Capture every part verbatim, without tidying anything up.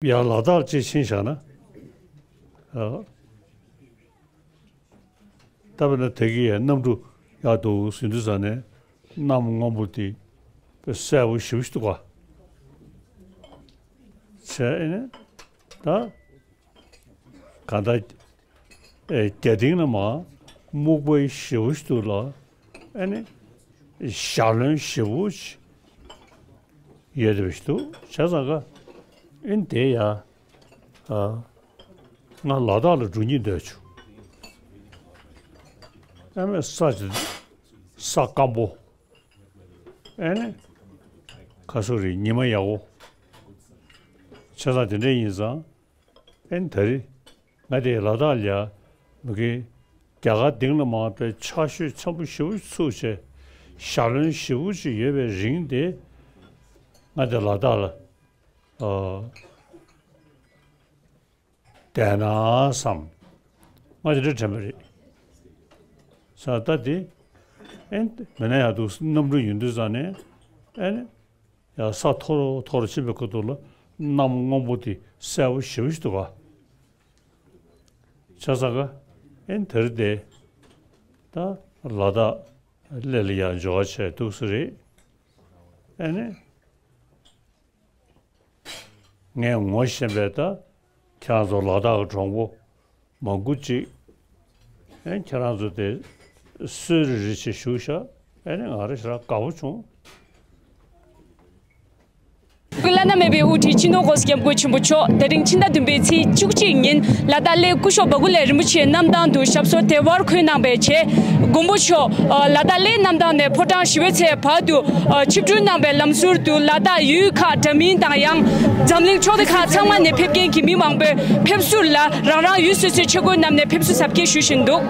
ཡང་ལ་དྭགས་ཅིག་ཕྱིན་བཞག་ན། ཨ། ད་དཔེར་ན་དེ་གི་ཡང་གནམ་གྲུ་ཡག་འདུག་ཟེར་དུས་ཙ་ནས་གནམ་སྔོན་པོ་དེ་དཔེ་གསལ་པོ་ཞེ་པོ་ཞིག་འདུག་ག། བྱས་ཨེ་ནས་ད་ག་ད་ཨེ་རྒྱ་སྡིངས་ན་མར་སྨུག་པ་ཞེ་པོ་ཞིག་འདུག་ལ། ཨེ་ནས་ཞལ་འདོན་ཞེ་པོ་ཞིག་ཡོད་པ་ཞིག་འདུག། བྱས་ཙང་ཀ་ཨེ་ནས་དེ་ཡ། ཨ། ང་ལ་དྭགས་ལ་འགྲོ་སྙིང་འདོད་བྱུང་། ཨ་མའི་ས་ཆ་ས་སྐམ་པོ། ཨེ་ནས་ཁ་སོ་རེ་ཉི་མ་ཡག་པོ། བྱས་ཙང་དེ་འདྲ་ཡིན་ཙང་། ཨེ་ནས་ད་རེས་ང་དེ་ལ་དྭགས་ལ་ཡ་མི་གི་རྒྱ་གར་སྡིངས་ལ་མར་དཔེ་ཕྱག་ཤུལ་འཚམ་པོ་ཞེ་པོ་ཚུགས་བྱས་ཞལ་འདོན་ཞེ་པོ་ཅིག་ཡོད་པའི་རིང་དེ་ང་དེ་ལ་དྭགས་ལ། ཨ། བསྡད་ན་བསམ། ང་དེ་འདྲ་དྲན་པ་རེད། ས་ད་དེ། ཨེ་མེད་ན་ཡག་འདུག། གནམ་གྲུ་ཡིན་དུས་ཙ་ནས། ཨེ་ནས་ཡ་ས་མཐོ་རུ་མཐོ་རུ་ཕྱིན་པའི་ཁ་ཐུག་ལ་གནམ་སྔོན་པོ་དེ་གསལ་པོ་ཞེ་པོ་ཞིག་འདུག་ག། བྱས་ཙང་ཀ་ཨེ་ནས་དེ་རེད་དེ། ད་ལ་དྭགས་སླེབས་ལ་ཡ་འབྱོར་བ་བྱས་འདུག་སེ་རེད། ཨེ་ནས། ངས་ངོ་ཤེས་པའི་ད་ཁྱེད་རང་ཚོ་ལ་དྭགས་ཀྱི་གྲོགས་པོ་མང་པོ་ཅིག། ཨེ་ཁྱེད་རང་ཚོ་དེ་གསོལ་རེ་རེ་བྱས་བཞུགས་ཤག། ཨེ་ནས་ང་རང་ཞེ་དྲག་དགའ་པོ་བྱུང་། བླ་ན་མེད་པའི་དབུ་ཁྲིད་སྤྱི་ནོར་༸གོང་ས་༸སྐྱབས་མགོན་ཆེན་པོ་མཆོག་དེ་རིང་ཕྱི་ཟླ་བདུན་པའི་ཚེས་བཅུ་གཅིག་ཉིན་ལ་དྭགས་གླེ་སྐུ་ཞབས་འབའ་ཁུ་ལས་རིན་པོ་ཆེའི་གནམ་ཐང་དུ་ཞབས་སོར་བདེ་བར་འཁོད་གནང་བའི་རྗེས། མགོན་པོ་མཆོག་ལ་དྭགས་གླེའི་གནམ་ཐང་ནས་ཕོ་བྲང་ཞི་བའི་རྩེ་བར་དུ་ཆིབས་བསྒྱུར་གནང་བའི་ལམ་ཟུར་དུ་ལ་དྭགས་ཡུལ་ཁག་འདྲ་མིན་དང་ཡང་འཛམ་གླིང་ཕྱོགས་སྡེ་ཁག་ཚང་མ་ནས་ཕེབས་མཁན་གྱི་མི་མང་པོས་ཕེབས་བསུར་ལ་རང་རང་ཡུལ་སོ་སོའི་ཆས་གོས་བསྣམས་ནས་ཕེབས་བསུ་གཟབ་རྒྱས་ཞུ་བཞིན་འདུག།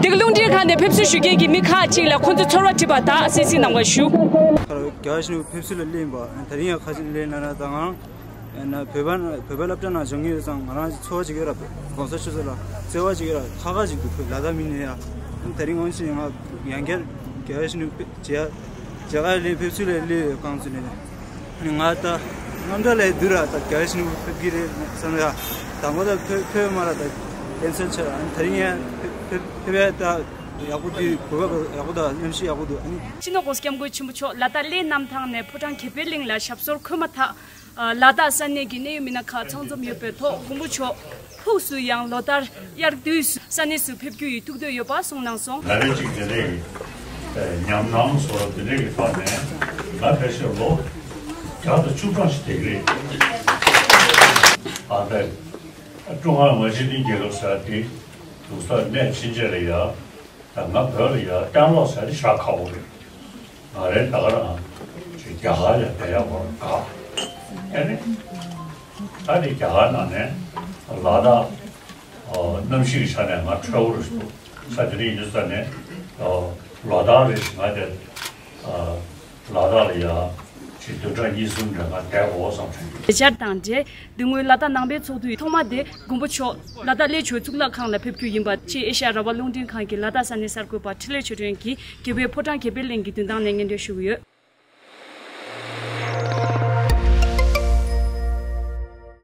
འདི་ག་རླུང་འཕྲིན་ཁང་ནས་ཕེབས་བསུ་ཞུ་མཁན་གྱི་མི་ཁག་ཅིག་ལ་ཁོང་ཚོའི་ཚོར་བ་དྲིས་པ་དག་གསན་གཟིགས་གནང་བར་ཞུ། རྒྱ་གར་ཕྱི་ནང་ཕེབས་བསུ་ལ་སླེབས་པ་དེ་རིང་ཡང་ཁ་ཅིག་སླེབས་ན་ན་ད་ང་ན་བོད་པ་བོད་པ་སློབ་གྲྭ་ནང་སྦྱོང་མཁན་ཡོད་ཙང་ང་རང་ཚོར་བ་ཅིག་ཡོད་ར། གོང་ས་མཆོག་ཚོ་ལ་བརྩེ་བ་ཅིག་ཡོད་ར། ཁ་ཁ་ཅིག་འདུག་བོད་ལ་དྭགས་མི་ནས་ཡ། དེ་རིང་འོན་ཞིང་ང་ཡང་བསྐྱར་རྒྱ་གར་ཕྱི་ནང་ཕེབས་བྱས། རྒྱ་གར་ལ་ཕེབས་བསུ་ལ་སླེབས་ཡོད་རྐང་ཚུགས་ནས། ང་ད་རྔམ་སྐྲག་ལས་བསྡུས་ར་ད་རྒྱ་གར་ཕྱི་ནང་ཕེབས་ཀྱི་རེད་བསམ་ཡ། དང་པོ་ད་ཕེབས་ཕེབས་མ་ར་ད་ཀན་སེལ་ཆགས་ར། དེ་རིང་ཡང་ཕེབས་ཕེབས་ཕེབས་ཡ་ད་ཡག་པོ་འདུག། གོ་བ་ཡག་པོ་དང་གནམ་གཤིས་ཡག་པོ་འདུག། ཨ་ནི། སྤྱི་ནོར་༸གོང་ས་༸སྐྱབས་མགོན་ཆེན་པོ་མཆོག་ལ་དྭགས་གླེའི་གནམ་ཐང་ནས་ཕོ་བྲང་གྱལ་པོའི་གླིང་ལ་ཞབས་སོར་འཁོད་མ་ཐག། ལ་དྭགས་ས་གནས་ཀྱི་གནད་ཡོད་མི་སྣ་ཁག་ཚང་འཛོམས་ཡོད་པའི་ཐོག་མགོན་པོ་མཆོག་ཕུགས་སུ་ཡང་ལོ་ལྟར་དབྱར་དུས་སུ་ས་གནས་སུ་ཕེབས་རྒྱུ་ཡི་ཐུགས་འདོད་ཡོད་པ་གསུངས་གནང་སོང་། ང་རང་གཅིག་དེ་འདྲའི་ཉམས་སྣང་བཟོ་འདྲ་དེ་འདྲའི་གི་ཐོག་ནས་ང་ཕལ་ཆེར་ལོ་བརྒྱ་དང་བཅུ་གྲངས་ཤིག་བསྡད་ཀྱི་རེད། ཨ་ད་ཀྲུང་ཧྭ་མི་དབྱིན་རླུང་འཕྲིན་རྒྱལ་ཁབ་ཟེར་བ་དེ་འདུག་ས་གནས་ཕྱིན་ཆད་ལ་ཡ། ད་ང་བོད་ལ་ཡ་བསྐྱར་ལོག་ཟེར་ནི་ཞེ་དྲག་ཁག་པོ་རེད། ང་རའི་ད་ག་རང་ཅིག་རྒྱ་གར་ལ་བསྡད་ཡག་པོ་དགའ། ཨེ་ནི། ད་དེ་རྒྱ་གར་ནང་ནས་ལ་དྭགས་གནམ་གཤིས་ཀྱི་ཆ་ནས་ང་འཕྲོད་པོ་རེད་འདུག། ས་དེ་འདྲ་ཡིན་དུས་ས་ནས་ལོ་ལྟར་རེ་བཞིན་ང་དེ་ལ་དྭགས་ལ་ཡ་ཅིག་བདུན་ཕྲག་གཉིས་གསུམ་རེ་ང་བསྡད་དགོས་བསམ་བྱུང་། ལས་འཆར་དང་འབྲེལ། དེ་སྔོན་ལ་དྭགས་ནང་པའི་ཚོགས་འདུའི་ཐོག་མ་དེ་མགོན་པོ་མཆོག་ལ་དྭགས་གླེ་ཆོས་གཙུག་ལག་ཁང་ལ་ཕེབས་རྒྱུ་ཡིན་པ་ཅེས་ཨེ་ཤ་ཡ་རང་དབང་རླུང་འཕྲིན་ཁང་གི་ལ་དྭགས་ས་གནས་གསར་འགོད་པ་འཕྲིན་ལས་ཆོས་སྒྲོན་གྱིས་རྒྱལ་བའི་ཕོ་བྲང་གྱལ་པོའི་གླིང་གི་མདུན་ཐང་ནས་སྙན་སྒྲོན་ཞུ་གི་ཡོད།